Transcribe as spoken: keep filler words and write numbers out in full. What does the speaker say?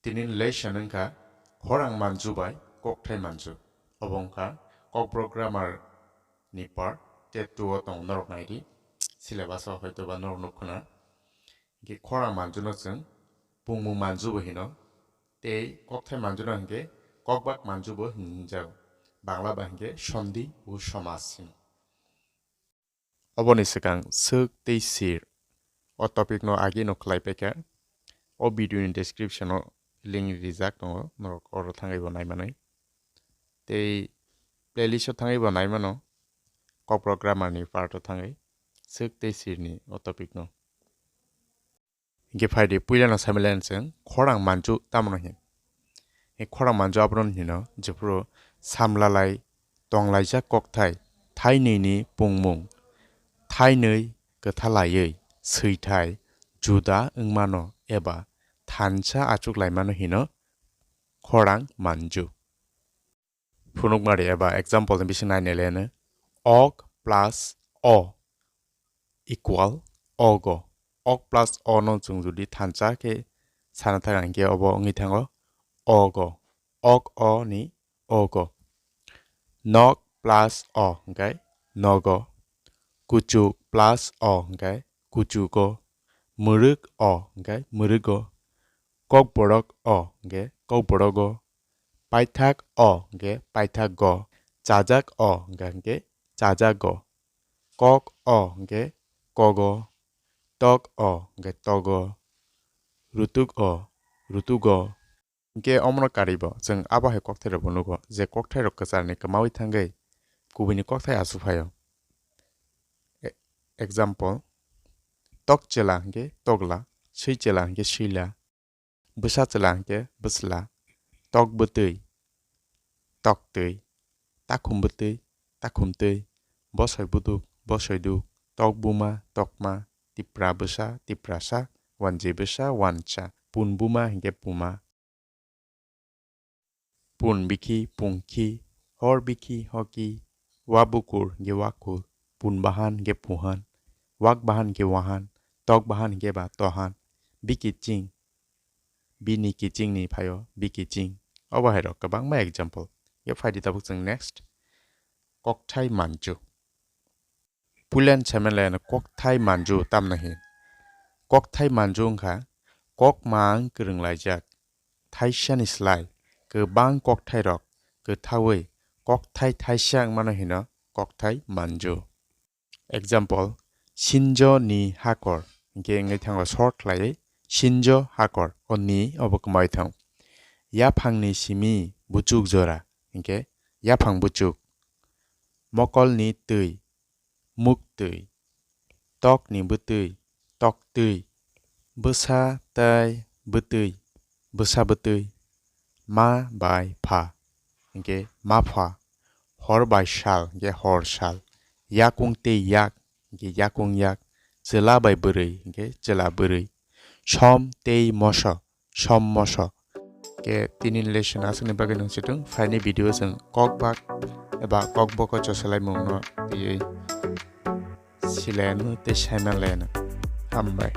Tini lesson wngkha khorang manju bai kokthai manju. Obo wngkha Kokborok grammar ni part, tet two o tongo, norok naidi, syllabus o hoitoba norok nukkhwna. Hinkhe khorang manju no chwng pungmung manju bo hino, tei kokthai manju no hinkhe kokbak manju bo hinjago, Bangla bai hinkhe sondi o somaj hino. Oboni swkang swk tei sir o topic no agi no khlai paikha. O video ni description o link rijak tongo, norok oro thangwi bo nai manwi. Tei playlist o thangwi bo nai mano, Kokborok grammar ni part o thangwi swk tei sir ni o topic no. Hinkhe phaidi puilano samilai chwng khorang manju tamno hin. He khorang manju abono hino, jephuru samlalai tonglaijak kokthai, thainwi ni pungmung, thainwi kwthalaiwi swithai juda wngmano eba thansa achuklaimano hino khorang manju. Phunukmari eba example ni bising nainai leno, ok plus o equal ogo. Ok plus o no chwng jodi thansa khe sana thang hinkhe obo wngwi thango ogo. Ok o ni ogo. Nok plus o hinkhe nogo. Kuchuk plus o hinkhe kuchugo. Mwrwk o hinkhe mwrwgo. Kokborok o hinkhe kokborogo. Paithak o hinkhe paithakgo. Chajak o hinkhe chajago. Kok o hinkhe kogo. Tok o hinkhe togo. Rutuk o rutugo. Hinkhe omono karibo chwng abo hai kokthairokbo nugo, je kokthairok kwcharni kwmaui thangwi kubuini kokthai achuk phaio. E-, example, tok chwla hinkhe tokla, swi chwla hinkhe swila, bwsa chwla hinkhe bwsla, tok bwtwi, toktwi, takhum bwtwi, takhumtwi, bosoi buduk, bosoiduk, tok buma, tokma, tipra bwsa, tiprasa, wanji bwsa, wansa, pun buma hinkhe puma. Pun bikhi, pungkhi, hor bikhi, hoki, wa bukur hinkhe wakur, pun bahan hinkhe puhan, wak bahan hinkhe wahan, tok bahan hinkhe ba tohan, biki ching, bini kiching ni phaio biki ching. Obo hai rok kwbangma example. Hinkhe phaidi tabuk chwng next kokthai manju. Puilan saimalaino kokthai manju tamno hin. Kokthai manju wngkha kok mang kwrwnglaijak thaisani slai kwbang kokthairok kwthaui kokthai thaisa wngmano hino kokthai manju. Example, sinjo ni hakor, hinkhe wngwi thango short khlaiwi sinjo hakor, o ni obo kwmawi thang. Yaphangni simi buchuk jora, hinkhe yaphang buchuk. Mokolni twi, muktwi, tokni bwtwi, toktwi, bwsa tai bwtwi, bwsa bwtwi, ma bai pha, hinkhe ma pha, hor bai sal, hinkhe hor sal, yakung tei yak, hinkhe yakung yak, chwla bai bwrwi, hinkhe chwla bwrwi, som tei moso, som moso. Ke tini lesson aswkni bagwi nung situng, phaini video chwng kokbak eba kokboko chosalaimungno twiwi silaino tei saimanlaino. Hambai.